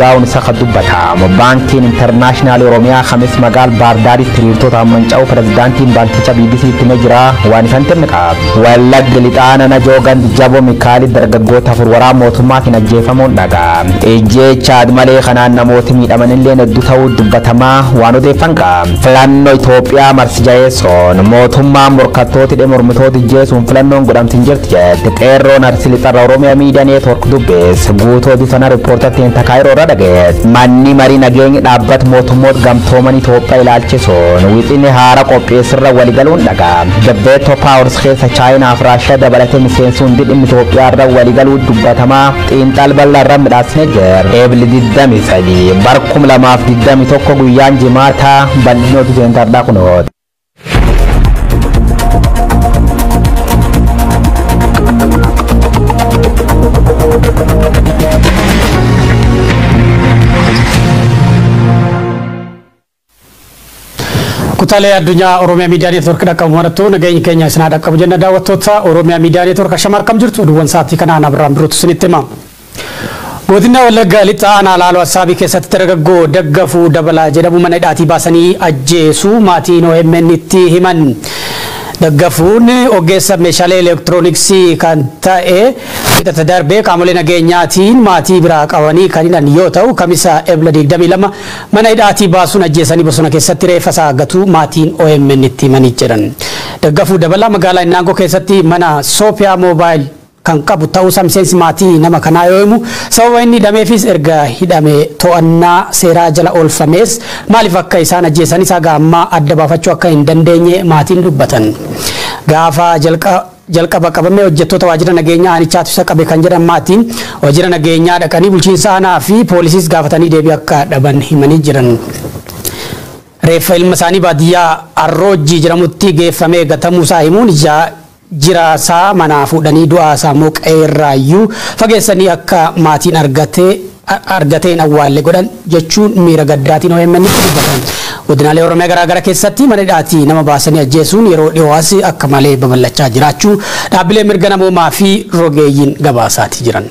Hundaa'uun isa kan dubbatamu. Baankiin Intarnaashinaal Oromiyaa Khamis magaal Baardaaritti hiriirtota manca'uu pirezidaantiin baankicha BBC itti himee jira waan isaan timne qaba. Wallaggi lixaana Najoo Gandi Jaboo Mikaali dargaggoota afur waraana mootummaatiin ajjeefamuun dhaga'ame. Ijjeechaad malee kanaan namooti miidhamanillee hedduu ta'uu dubbatamaa waan odeeffan qaba. Filannoo Itoophiyaa marsi jaheessoon mootummaan morkattooti dhimma mormitoota ijjeesuun filannoon godhamti hin jirti jette. Qeerroon Arsii Lixarra Oromiyaa Miidiyaa Neetwoork dubbeesse. Guutuu oduu sana riippoortattiin Takaayiroo irra dhageesse. Manni marii nageenya dhaabbata mootummoota gamtooman Itoophiyaa ilaalchisuun wixinee haara qopheessirra waligaluun dhaga'ame. Veto Powers keessa Chaayinaa fi Raashiyaa dabalatee miseensi hundi dhimma Itoophiyaa irra waligaluu dubbatamaa xiinxal bal'aa irra midhaasnee jira. Eebli 23 bar 2021 guyyaan jimaataa bal'inni oduu seentardaa kunooti. Kutaalee addunyaa Oromiyaa Miidiyaa Neetwoork dhaqqabu marattuu nageenyi keenya isin haa dhaqqabu jenna daawwattoota Oromiyaa Miidiyaa Neetwoork ashama akkam jirtu oduuwwan sa'aatii kanaan Abiraam Birootu isinitti hima. Godina Wallagga Lixaa aanaa Laaloo Assaabii keessatti dargaggoo Daggafuu Dabalaa jedhamu mana hidhaatii baasanii ajjeesuu maatiin OMN itti himan. Daggafuun ogeessa meeshaalee elektirooniksii kan ta'e hidhata darbee qaamolee nageenyaatiin maatii biraa qabanii kan hidhan yoo ta'u kamisa Ebla 22 mana hidhaatii baasuun ajjeesanii bosona keessatti reeffa isaa gatuu maatiin OMN itti himanii jiran. Daggafuu Dabalaa magaalaa Innaangoo keessatti mana Soofiyaa Moobaayil kan qabu ta'uu miseensi maatii nama kanaa yoo himu sababa inni hidhameefis erga hidhame to'annaa seeraa jala oolfamees maaliif akka isaan ajjeesanis haga ammaa adda baafachuu akka hin dandeenye maatiin dubbatan. Gaafa jalqaba qabamee hojjettoota waajjira nageenyaa aanichaatu isa qabe kan jedhan maatiin waajjira nageenyaa dhaqanii bulchiinsa aanaa fi poolisiis gaafatanii deebii akka dhaban himanii jiran. Reeffa ilma isaanii baadiyyaa Arroojjii jedhamutti geeffamee gatamuu isaa himuun jiraasaa manaa fuudhanii du'aa isaa immoo qe'eerraayyuu fageessanii akka maatiin argateen awwaalle godhan jechuun miira gaddaatiin OMN itti dubbatan. Godinaalee Oromiyaa garaa garaa keessatti mana hidhaatii nama baasanii ajjeesuun yeroo dhiyoos akka malee babal'achaa jiraachuu dhaabbilee mirga namoomaa fi rogeeyyiin gabaasaatii jiran.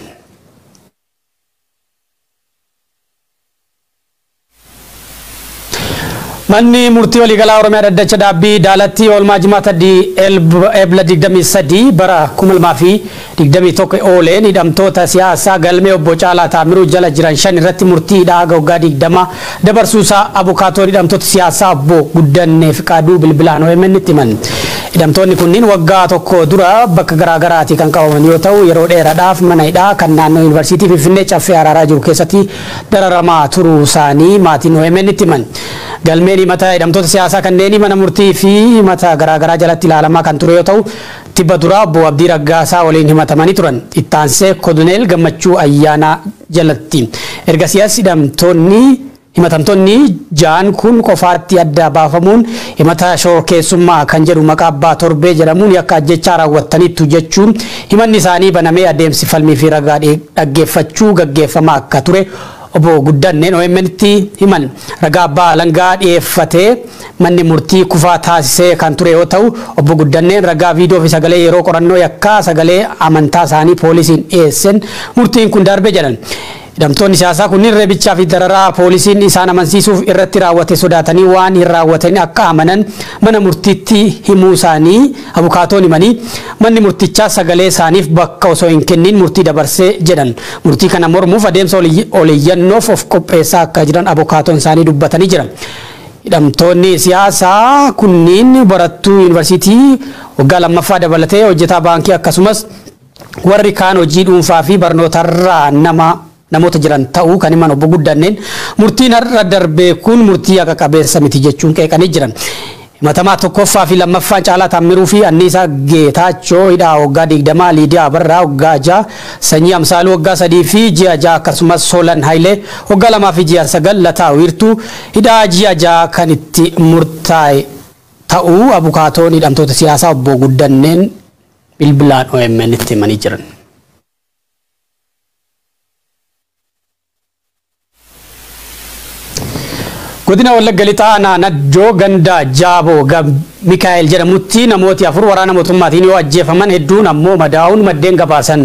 Manni murtii waliigalaa Oromiyaa Dhaddacha Dhaabbii Daalatti oolmaa jimaata Ebla 23 bara 2021 ooleen hidhamtoota siyaasaa galmee obbo Caalaa Taamiruu jala jiran 5 irratti murtii hidhaa haga waggaa 20 dabarsuusaa abukaatoon hidhamtoota siyaasaa obbo Guddannee Fiqaaduu bilbilaan OMN itti himan. Hidhamtoonni kunniin waggaa tokko dura bakka garaagaraatii kan qabaman yoo ta'u yeroo dheeraadhaaf mana hidhaa kan naannoo Yuunivarsiitii Finfinnee Caffee Araaraa jiru keessatti dararamaa turuu isaanii maatiin OMN itti himan. Galmeen himata hidhamtoota siyaasaa kanneen mana murtii fi himata garaagaraa jalatti ilaalamaa kan ture yoo ta'u tibba duraa obbo Abdii Raggaasaa waliin himatamanii turan. Ittaansee Koloneel Gammachuu Ayyaanaa jalatti. Ergasiis himatamtoonni ja'an kun qofaatti adda baafamuun himata shororkeessummaa kan jedhu maqaa abbaa torbee jedhamuun yakka ajjechaa raawwataniitu jechuun himanni isaanii banamee adeemsi falmii fi ragaa dhaggeeffachuu gaggeeffamaa akka ture obbo Guddanneen OMN itti himan. Ragaa abbaa alangaa dhiyeeffatee manni murtii kufaa taasisee kan ture yoo ta'u obbo Guddanneen ragaa viidiyoo fi sagalee yeroo qorannoo yakkaa sagalee amantaa isaanii poolisiin dhiyeessen murtiin kun darbe jedhan. Hidhamtoonni siyaasaa kunniin reebichaa fi dararaa poolisiin isaan amansiisuuf irratti raawwate sodaatanii waan hin raawwatan akka amanan mana murtiitti himuu isaanii abukaatoon himanii manni murtichaa sagalee isaaniif bakka osoo hin kennin murtii dabarsee jedhan. Murtii kana mormuuf adeemsa oliyyannoof of qopheessaa akka jiran abukaatoon isaanii dubbatanii jiran. Hidhamtoonni siyaasaa kunniin barattuu yuunivarsiitii waggaa lammaffaa dabalatee hojjetaa baankii akkasumas warri kaan hojii dhuunfaa fi barnootarraa namoota jiran ta'uu kan himan obbo Guddanneen murtiin har'a darbe kun murtii haqa qabeessa miti jechuun qeeqanii jiran. Himatamaa tokkoffaa fi lammaffaan Caalaa Taammiruu fi Anniisaa Geetaachoo hidhaa waggaa 20, Liidiyaa Abarraa waggaa 6, Sanyii Amsaaluu waggaa 3 fi ji'a 6 akkasumas Soolan Hayilee waggaa 2 fi ji'a 9 Lataa Wiirtuu hidhaa ji'a 6 kan itti murtaa'e ta'uu abukaatoon hidhamtoota siyaasaa obbo Guddanneen bilbilaan OMN itti himanii jiran. Godina Wallagga Lixaa aanaa Najjoo ganda Jaaboo Mikaa'el jedhamutti namooti 4 waraana mootummaatiin yoo ajjeefaman hedduun ammoo madaa'uun maddeen gabaasan.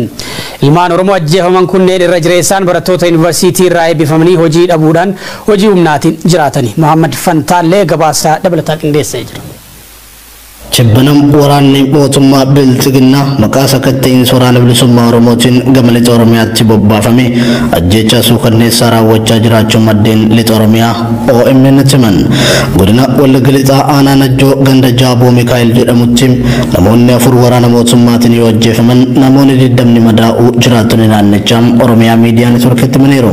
Ilmaan Oromoo ajjeefaman kunneen irra jireessaan barattoota yuunivarsiitii irraa eebbifamanii hojii dhabuudhaan hojii humnaatiin jiraatani. Muhammad Fantaallee gabaasa dabalataa qindeessee jira. Chibbanam waraanni mootummaa Bilxiginnaa maqaa sakatta'iinsa waraana bilisummaa Oromootiin gama lixa Oromiyaatti bobbaafame ajjeechaa suukanneessaa raawwachaa jiraachuu maddeen lixa Oromiyaa OMN himan. Godina Wallagga Lixaa aanaa Najjoo ganda Jaaboo Mikaa'el jedhamutti namoonni 4 waraana mootummaatiin yoo ajjeefaman namoonni 20 madaa'uu jiraattonni naannichaa Oromiyaa Miidiyaa Neetworkitti himaniiru.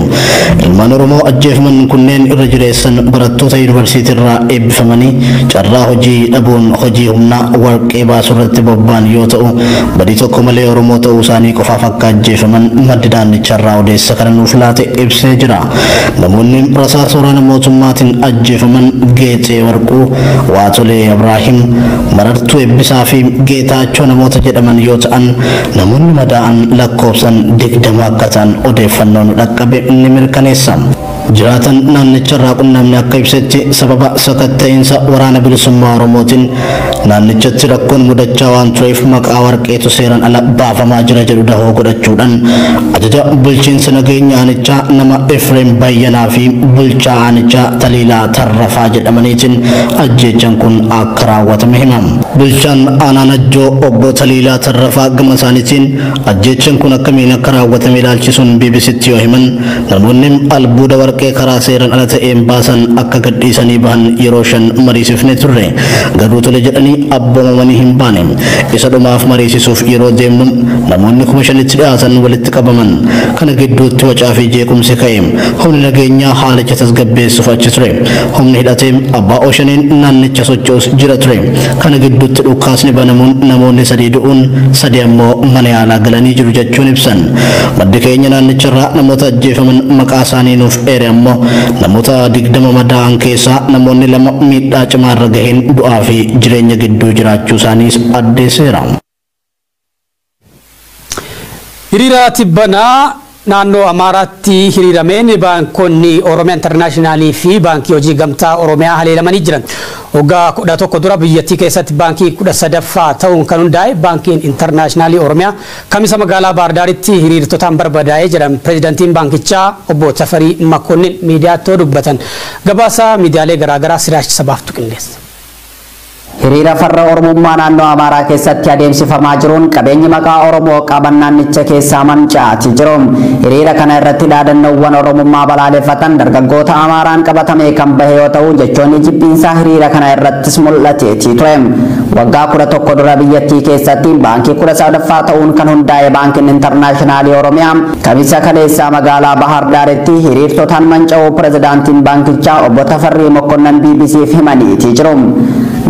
Ilmaan Oromoo ajjeefaman kunneen irra jireessan barattoota yuunivarsiitii irraa eebbifamanii carraa hojii dhabuun hojii humnaa warqee baasuu irratti bobba'an yoo ta'u badii tokko malee Oromoo ta'uu isaanii qofaaf akka ajjeefaman maddi naannicharraa odeessa kana nuuf laate ibsee jira. Namoonni rasaasa waraana mootummaatiin ajjeefaman Geexee Warquu, Waatolee Ibraahim, Marartuu Eebbisaa fi Geetaachoo namoota jedhaman yoo ta'an namoonni madaa'an lakkoofsan 20 akka ta'an odeeffannoo nu dhaqqabe ni mirkaneessa. Jiraatan naannicharraa qunnamne akka ibsetti sababa sakatta'iinsa waraana bilisummaa Oromootiin naannichatti rakkoon mudachaa waan tureef maqaa warqeetu seeraan ala baafamaa jira jedhu dahoo godhachuudhaan ajaja bulchiinsa nageenya aanichaa nama Efreem Bayyanaa fi bulchaa aanichaa Taliilaa Tarrafaa jedhamaniitiin ajjeechaan kun akka raawwatame himama. Bulchaan aanaa Najjoo obbo Taliilaa Tarrafaa gama isaaniitiin ajjeechaan kun akkamiin akka raawwatame ilaalchisuun BBCtti yoo himan namoonni albuuda warqee karaa seeraan ala ta'een baasan akka gadhiisanii bahan yeroo 5 mariisifne turre garuu tole jedhanii abboomamanii hin baane. Isa dhumaaf mariisisuuf yeroo deemnu namoonni 5,000tti dhiyaatan walitti qabaman. Kana gidduutti wacaa fi jeequmsi ka'e. Humni nageenyaa haalicha tasgabbeessuuf achi ture. Humni hidhatee abbaa Oshaniin naannicha socho'us jira ture. Kana gidduutti dhukaasni banamuun namoonni 3 du'uun 3 ammoo mana yaalaa galanii jiru jechuun ibsan. Maddi keenya naannicharraa namoota ajjeefaman maqaa isaanii nuuf eere ammoo namoota 20 madaa'an keessaa namoonni 2 miidhaa cimaa irra gaheen du'aa fi jireenya gidduu jiraachuu isaaniis addeesseera. Hiriira Tibbanaa naannoo Amaaraatti hiriirameen baankonni Oromiyaa Intarnaashinaalii fi Baankii Hojii Gamtaa Oromiyaa haleelamanii jiran. Waggaa 11 dura biyyattii keessatti baankii 13ffaa ta'uun kan hundaa'e Baankiin Intarnaashinaalii Oromiyaa kamisa magaalaa Baardaaritti hiriirtotaan barbadaa'ee jedhan pireezidantiin baankichaa obbo Tafarii Makonnin miidiyaatti dubbatan. Gabaasa miidiyaalee garaagaraa Siraash Sabaaftu qindeesse. Hiriira farra Oromummaa naannoo Amaaraa keessatti adeemsifamaa jiruun qabeenyi maqaa Oromoo qaban naannicha keessaa manca'aa jiru. Hiriira kana irratti dhaadannoowwan Oromummaa balaaleffatan dargaggoota Amaaraan qabatame kan bahe yoo ta'u jechoonni jibbiinsaa hiriira kana irrattis mul'ateetii ture. Waggaa 11 dura biyyattii keessatti baankii 13ffaa ta'uun kan hundaa'e Baankiin Intarnaashinaalii Oromiyaa kamisa kaleessaa magaalaa Bahar Daaritti hiriirtotaan manca'uu pireezidaantiin baankichaa obbo Tafarrii Mokonnan BBCf himaniitii jiru.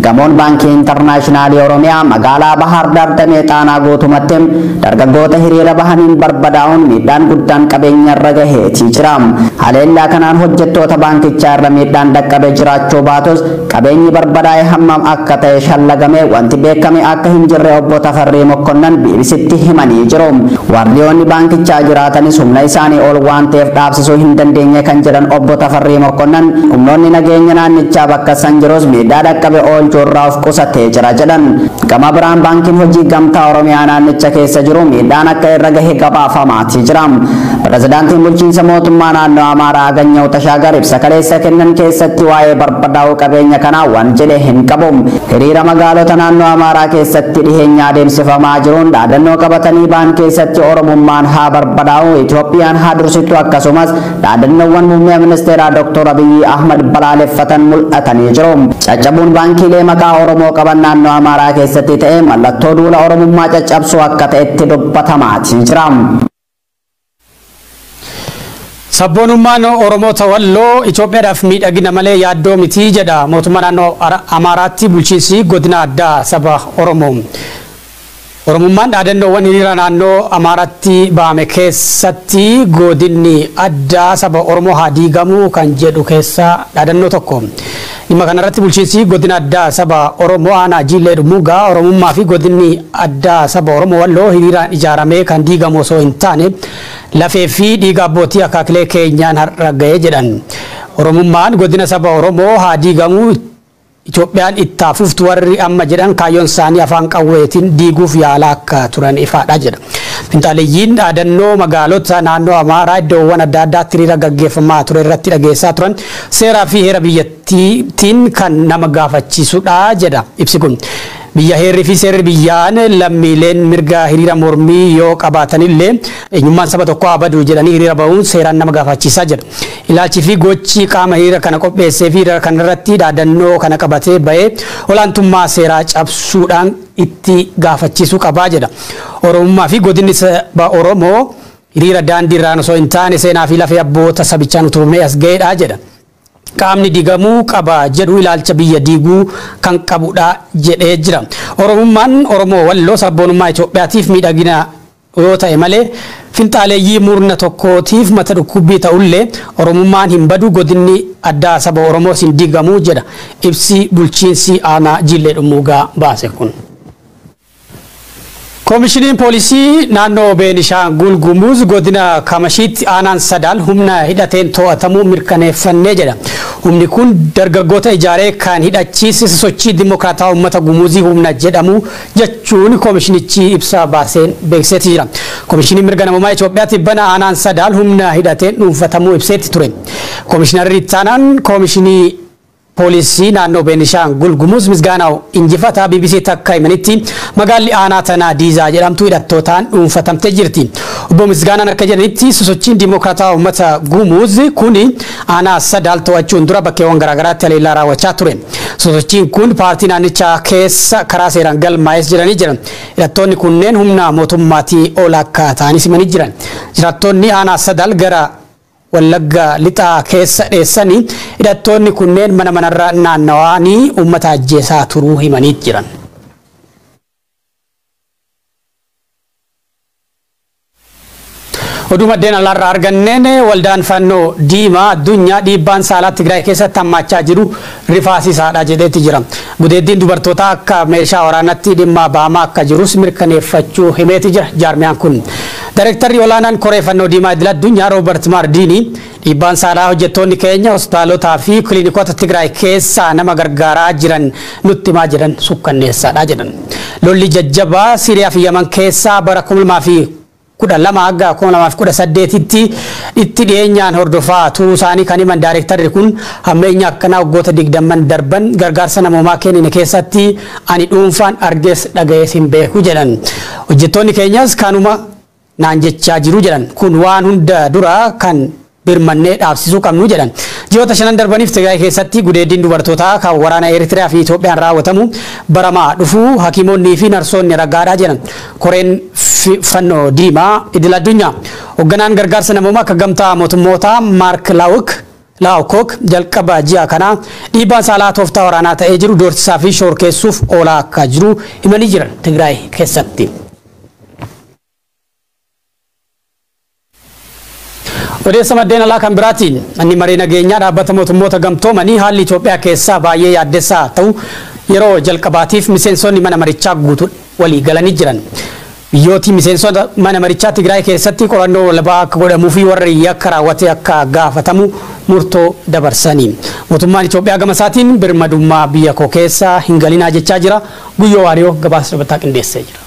Gamoon Baankii Intarnaashinaalii Oromiyaa magaalaa Bahar Daar damee Xaanaa guutumatti dargaggoota hiriira bahaniin barbadaa'uun miidhaan guddaan qabeenya irra gaheetii jira. Haleellaa kanaan hojjettoota baankichaa irra miidhaan dhaqqabe jiraachuu baatus qabeenyi barbadaa'e hammam akka ta'e shallagamee wanti beekame akka hin jirre obbo Tafarrii Mokonnan BBCtti himanii jiru. Waardiyoonni baankichaa jiraatanis humna isaanii ol waan ta'eef dhaabsisuu hin dandeenye kan jedhan obbo Tafarrii Mokonnan humnoonni nageenya naannichaa bakka san jirus miidhaa dhaqqabe oolchuu irraa of qusatee jira jedhan. Gama biraan Baankiin Hojii Gamtaa Oromiyaa naannicha keessa jiru miidhaan akka irra gahe gabaafamaatii jira. Pireezidaantiin bulchiinsa mootummaa naannoo Amaaraa Aganyaw Tashaagar ibsa kaleessa kennan keessatti waa'ee barbadaa'uu qabeenya kanaa waan jedhe hin qabu. Hiriira magaalota naannoo Amaaraa keessatti dhiheenya adeemsifamaa jiruun dhaadannoo qabatanii ba'an keessatti Oromummaan haa barbadaa'u, Itoophiyaan haa dursitu akkasumas dhaadannoowwan muummee ministeeraa Dr. Abiyyi Ahmad balaaleffatan mul'atanii jiru. Caccabuun baankiilee maqaa Oromoo qaban naannoo Amaaraa keessatti ta'e mallattoo duula Oromummaa caccabsuu akka ta'etti dubbatamaatii jira. Sabboonummaan Oromoo Walloo Itoophiyaadhaaf miidhagina malee yaaddoo miti jedha mootummaa naannoo Amaaraatti bulchiinsi godina addaa saba Oromoo. Oromummaan dhaadannoowwan hiriira naannoo Amaaraatti ba'ame keessatti godinni addaa saba Oromoo haa diigamu kan jedhu keessaa dhaadannoo tokko. Dhimma kanarratti bulchiinsi godina addaa saba Oromoo aanaa Jiillee Dhummuugaa Oromummaa fi godinni addaa saba Oromoo Walloo hiriiraan ijaaramee kan diigamu osoo hin taane lafee fi dhiiga abbootii akaakilee keenyaan har'a ga'ee jedhan. Oromummaan godina saba Oromoo haa diigamu Itoophiyaan itti hafuuftu warri amma jedhan kaayyoon isaanii afaan qawweetiin diiguuf yaalaa akka turan ifaadha jedha. Finxaaleeyyiin dhaadannoo magaalota naannoo Amaaraa iddoowwan adda addaatti hiriira gaggeeffamaa ture irratti dhageessaa turan seeraa fi heera biyyattiin kan nama gaafachiisudha jedha ibsi kun. Biyya heerri fi seerri biyyaan lammiileen mirga hiriira mormii yoo qabaatanillee eenyummaan saba tokkoo haa badu jedhanii hiriira bahuun seeraan nama gaafachiisaa jedha. Ilaalchi fi gochi qaama hiriira kana qopheessee fi hiriira kanarratti dhaadannoo kana qabatee bahee olaantummaa seeraa cabsuudhaan itti gaafachiisuu qabaa jedha. Oromummaa fi godinni saba Oromoo hiriira daandii irraan osoo hin taane seenaa fi lafee abboota sabichaan utubamee as ga'eedha jedha. Qaamni diigamuu qaba jedhu ilaalcha biyya diiguu kan qabudha jedhee jira. Oromummaan Oromoo Walloo sabboonummaa Itoophiyaatiif miidhagina yoo ta'e malee finxaaleeyyii murna tokkootiif mata dhukkubbii ta'ullee Oromummaan hin badu, godinni addaa saba Oromoos hin diigamuu jedha ibsi bulchiinsi aanaa Jillee Dhummuugaa baase kun. Koomishiniin poolisii naannoo Beenishaangul Gumuz godina Kamashiitti aanaan Sadaal humna hidhateen to'atamuu mirkaneeffannee jedha. Humni kun dargaggoota ijaaree kan hidhachiise sochii dimokiraataa uummata Gumuzii humna jedhamu jechuun koomishinichi ibsa baaseen beeksiseeti jira. Koomishiniin mirga namummaa Itoophiyaatti bana aanaan Sadaal humna hidhateen dhuunfatamuu ibseetti ture. Koomishinarri ittaanaan koomishinii poolisii naannoo Beenishaangul Gumuz Misgaanaw Injifataa BBC takka himanitti magaalli aanaa tanaa Diizaa jedhamtu hidhattootaan dhuunfatamtee jirti. Obbo Misgaanaan akka jedhanitti sosochiin dimokiraataa uummata Gumuz kun aanaa Sadaal to'achuun dura bakkeewwan garaagaraatti haleellaa raawwachaa ture. Sosochiin kun paartii naannichaa keessa karaa seeraan galmaa'es jedhanii jiran. Hidhattoonni kunneen humna mootummaatii ol akka ta'anis himanii jiran. Jiraattonni aanaa Sadaal gara Wallagga lixaa keessa dheessanii hidhattoonni kunneen mana manarra naannawanii uummata ajjeesaa turuu himanii jiran. Oduu maddeen alaarraa arganneen waldaan fannoo diimaa addunyaa dhiibbaan saalaa Tigraay keessatti hammaachaa jiru rifaasisaadha jedheeti jira. Gudeeddiin dubartootaa akka meeshaa waraanaatti dhimma baamaa akka jirus mirkaneeffachuu himeeti jira jaarmiyaan kun. Daayirektarri olaanaan koree fannoo diimaa idil addunyaa Roobert Maardiini dhiibbaan saalaa hojjettoonni keenya hospitaalotaa fi kiliinikoota Tigraay keessaa nama gargaaraa jiran nutti himaa jiran sukkanneessaadha jedhan. Lolli jajjabaa Siiriyaa fi Yaman keessaa bara 2012 hanga 2018tti itti dhiyeenyaan hordofaa turuu isaanii kan himan daayirektarri kun hammeenya akkanaa waggoota 20 darban gargaarsa namoomaa kennine keessatti ani dhuunfaan argees dhaga'ees hin beeku jedhan. Hojjettoonni keenyas kanuma naan jechaa jiru jedhan. Kun waan hunda dura kan birmannee dhaabsisuu qabnu jedhan. Ji'oota 5 darbaniif Tigraay keessatti gudeeddiin dubartootaa kan waraana Eritiriyaa fi Itoophiyaan raawwatamu baramaa dhufuu hakiimonnii fi narsoonni ragaadhaa jedhan. Koreen fannoo diimaa idil addunyaa hoogganaan gargaarsa namoomaa akka gamtaa mootummootaa Maark Laawkook jalqaba ji'a kanaa dhiibbaan saalaa tooftaa waraanaa ta'ee jiru doorsisaa fi shoorkeessuuf oolaa akka jiru himanii jiran Tigraay keessatti. Odeessa maddeen alaa kan biraatiin manni maree nageenyaa dhaabbata mootummoota gamtoomanii haalli Itoophiyaa keessaa baay'ee yaaddessaa ta'u yeroo jalqabaatiif miseensonni mana marichaa guutuu walii galanii jiran. Biyyooti miseensota mana marichaa Tigraay keessatti qorannoo walabaa akka godhamuu fi warri yakka raawwate akka gaafatamu murtoo dabarsanii. Mootummaan Itoophiyaa gama isaatiin birmadummaa biyya koo keessa hin galinaa jechaa jira. Guyyoo Waariyoo gabaasa dhaabbataa qindeessee jira.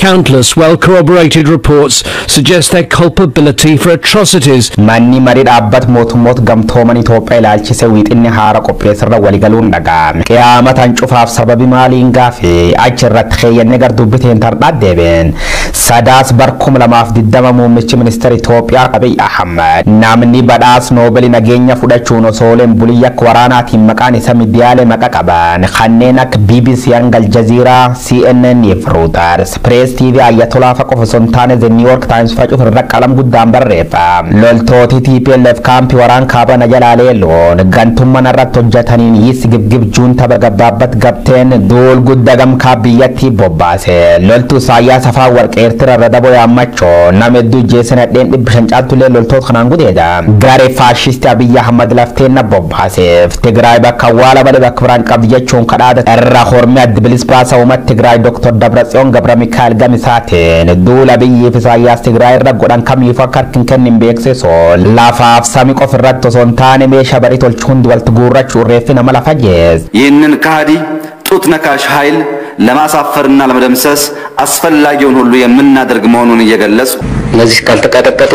Countless well-corroborated reports suggest their culpability for atrocities. Manni marii dhaabbata mootummoota gamtooman Itoophiyaa ilaalchise wiixinni haara qopheessarra waliigaluun dhaga'ame. Qiyaamataan cufaaf sababi maaliin gaafe achi irratti keeyyannee gar dubbiteen tardhaa deebeen. Sadaas bar 2020 muummichi ministeera Itoophiyaa Abiy Ahmad namni badhaas Noobeelii nageenya fudhachuun osooleen bulii akka waraanaatiin maqaan isa miidiyaalee maqa qaban kanneen akka BBC, Al Jazeera, CNN fi Reuters, Press TV Ayatollah fa'a qofa osoo hin taane The New York Times fa'a cufa irra qalam guddaan barreeffama. Loltooti TPLF kaampii waraan kaaba na jalaa leelloon gantummaa narratti hojjetaniin yis gibgib juunta gabbaabbat gabteen duul guddaa gamkaa biyyatti bobbaase. Loltuu Isaayyaas afaan warqee Eertiraa irra daboo yaammachoo nama hedduu jeessan hadheen 500 caaltullee loltoota kanaan gudeeda. Garee faashistii Abiyyi Ahmad lafteen na bobbaaseef Tigraay bakka awwaala malee bakka biraan qabdi jechuun kadhaata irra hormee adda bilis baasa uummata Tigraay Dr. Dabratsiyoon Gabra Mikaa'el Gamisaatiin duula Abiyyi fi Isaayyaas Tigraay irra godhan kamiif akka harki hin kennin beeksisoo lafaaf samii qofa irratti osoo hin taane meeshaa barii tolchu hundi walitti guurrachuu reeffi nama lafa geesse. ይህንን ከሃዲ ጡት ነካሽ ኃይል ለማሳፈርና ለመደምሰስ አስፈላጊውን ሁሉ የምናደርግ መሆኑን እየገለጽኩ እነዚህ ካልተቀጠቀጡ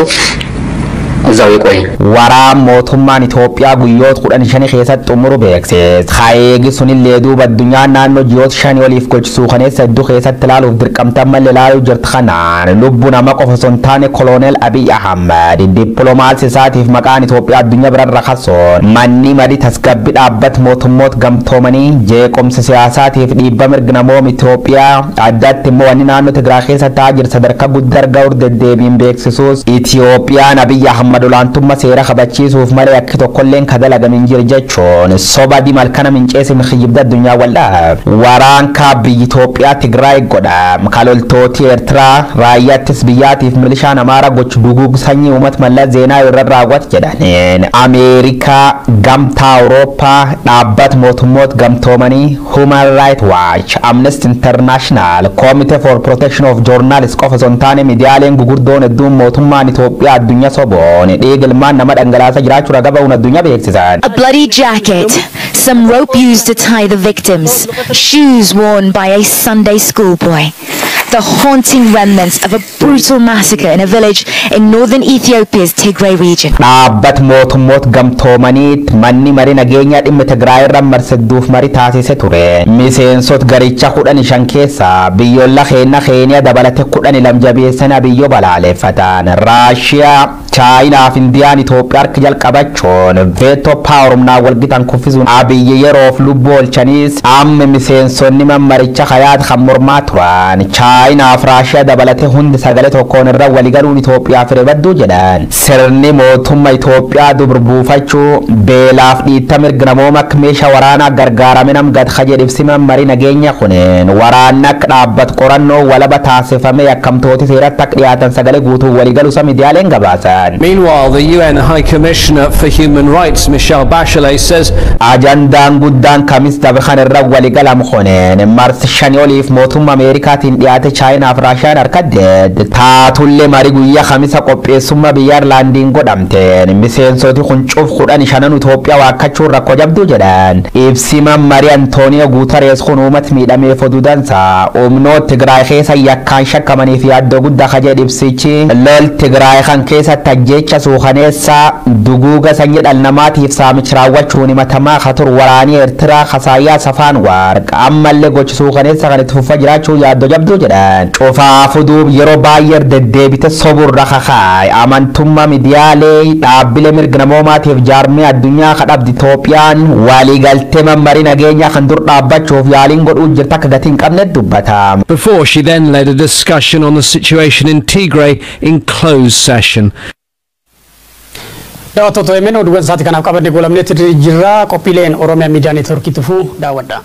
እዛው ይቆይ። Waraan mootummaan Itoophiyaa guyyoota 15 keessatti xumuru beeksise. Hayeegi sunillee duuba addunyaan naannoo ji'oota 5 oliif gochisuun kaneessa hedduu keessatti ilaaluuf dirqamtan malee ilaaluu jirti kanaan lubbuu nama qofa osoo hin taane Koloneel Abiy Ahmad dippiloomaasii isaatiif maqaan Itoophiyaa addunyaa birarra kasoon manni marii tasgabbii dhaabbata mootummoota gamtoomanii jeequmsa siyaasaatiif dhiibba mirga namooma Itoophiyaa addatti immoo wanni naannoo Tigraay keessa ta'aa jiru sadarkaa guddaa argaa deddeebiin beeksisuus Itoophiyaan Abiy Ahmad olaantummaa seera kabachiisuuf malee akki tokkolleen ka dalagamin jiru jechuun soba dimal kana minceesin kiyyibda addunyaa waldhaaf. Waraan kaabbi Itoophiyaa Tigraay godha. Kaloltooti Eertiraa raayyaattis biyyaatiif milishaan Amaaraa gochu duguug sanyii uummata Mallas Zeenaawi irra raawwat jedhaniin. Ameerikaa, Gamtaa Awurooppaa, dhaabbata mootummoota gamtoomanii, Human Rights Watch, Amnesty International, Committee for Protection of Journalists qofa osoo hin taane miidiyaaleen gugurdoon hedduun mootummaan Itoophiyaa addunyaa soboon dhiiga ilmaan nama dhangalaasa jiraachuu raga ba'uun addunyaa beeksisan. A bloody jacket, some rope used to tie the victims, shoes worn by a Sunday schoolboy. The haunting remnants of a brutal massacre in a village in northern Ethiopia's Tigray region. Dhaabbat mootummoota gamtoomaniitti manni marii nageenyaa dhimma Tigraay irra marsedduuf marii taasise ture. Miseensota garicha 15 keessaa biyyoota keenya Keeniyaa dabalate 12 jabeessan biyyoo balaaleffatan. Raashiyaa, Chaayinaa fi Indiyaan Itoophiyaa harka jalqabachuun veto power humnaan walgitan kuffisuun Abiyyi yeroof lubbuu oolchanis amma miseensonni mammaricha hayaat kan mormaa turan. Chaayinaa fi Raashiyaa dabalate hundi sagalee tokkoon irra waligaluun Itoophiyaa fire badduu jedhan. Sirni mootummaa Itoophiyaa dubur buufachuu beelaaf dhiitta mirga namooma akka meeshaa waraanaa gargaarame nam gad jedhibsi marii nageenya kuneen waraanni akka dhaabbatu qorannoo walaba taasifame yakkamtooti seeratti akka dhiyaatan sagalee guutuu waligaluu isa miidiyaaleen gabaasan. Meanwhile, the UN High Commissioner for Human Rights, Michelle Bachelet, says Ajandaan guddaan kamis dabre kan irra waligalam kuneen marsi 5 oliif mootummaa Ameerikaatiin dhiyaate Chaayinaa fi Raashiyaan harkadde taatullee marii guyyaa kamisa qopheessummaa biyya Ayirlaandiin godhamteen miseensoti kun cuf 15 Itoophiyaa waakkachuun rakkoo jabduu jedhan. Ibsima marii Antooniyo Guutarees kun uummata miidhameef oduu dansa humnoota Tigraay keessa yakkaan shakkamaniif yaaddoo guddaa ka jedhe ibsichi lol Tigraay kan keessatti ajjeecha suukaneessaa duguuga sanyii dhala namaatiif saamicha raawwachuun himatamaa ka turu waraanii Eertiraa Kasaayyaa Safaan Waarq ammallee gochi suukaneessa kan itti fufaa jiraachuu yaaddoo jabduu jedhan. Cufaafuu duub yeroo baay'ee deddeebite soburra kakaay amantummaa miidiyaalee dhaabbilee mirga namoomaatiif jaarmee addunyaa kadhabdi Itoophiyaan waliigaltee mammarii nageenyaa kan dur dhaabbachuuf yaaliin godhuu jirta akka gatii hin qabne dubbata. Before she then led a discussion on the situation in Tigray in closed session. Daawwattoota OMN, oduuwwan isaatii kanaaf qabannee goolabneetti jirra. Qophiileen Oromiyaa Miidiyaa Neetwoorkii tufuu daawwadha.